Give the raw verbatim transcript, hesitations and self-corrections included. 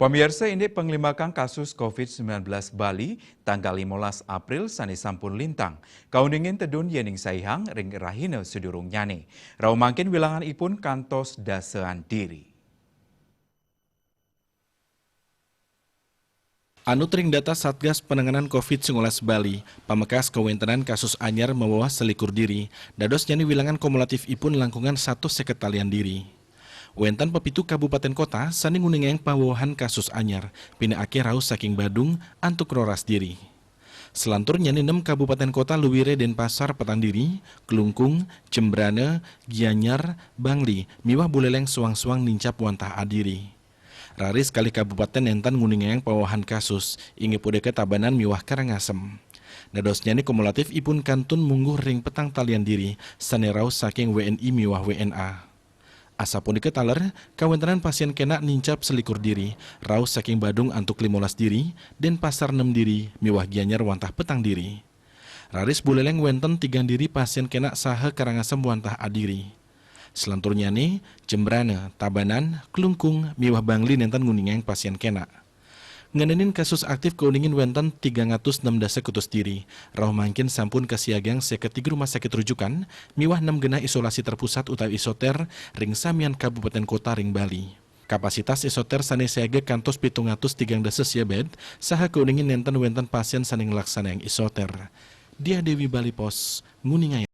Pamiarsa, indik panglimakan kasus covid sembilan belas Bali tanggal limolas April sané sampun lintang. Kauningin tedun yéning saihang ring rahina sadurungnyane. Rauh mangkin wilanganipun kantos dasaan diri. Anut ring data Satgas Penanganan covid sembilan belas Bali, pamekas kawéntenan kasus anyar maweweh selikur diri, dadosnyane wilangan kumulatifipun langkungan satus seket talian diri. Wénten pepitu kabupaten kota sane nguningayang pawewehan kasus anyar, pinakake rauh saking Badung antuk roras diri. Selanturnyane nem kabupaten kota luwire Denpasar petang diri, Klungkung, Jembrana, Gianyar, Bangli, miwah Buleleng suang-suang nincap wantah adiri. Raris kalih kabupaten nenten nguningayang pawewehan kasus, inggih punika Tabanan miwah Karangasem. Dadosnyane kumulatifipun kantun mungguh ring petang talian diri, sane rauh saking W N I miwah W N A. Asapunika taler, kawéntenan pasien kenak nincap selikur diri, rauh saking Badung antuk limolas diri, Denpasar nem diri, miwah Gianyar wantah petang diri. Raris Buleleng wénten tigang diri pasien kenak saha Karangasem wantah adiri. Selanturnyane, Jembrana, Tabanan, Klungkung, miwah Bangli nenten nguningayang pasien kenak. Ngenenin kasus aktif kauningin wénten tigang atus nem dasa kutus diri, rauh mangkin sampun kasiagang seket tiga rumah sakit rujukan, miwah nem genah isolasi terpusat utawi isoter ring samian kabupaten kota ring Bali. Kapasitas isoter sane siaga kantos pitung atus tigang dasa sia bed, saha kauningin nenten wénten pasien sane nglaksanayang isoter. Diah Dewi, Bali Post, nguningayang.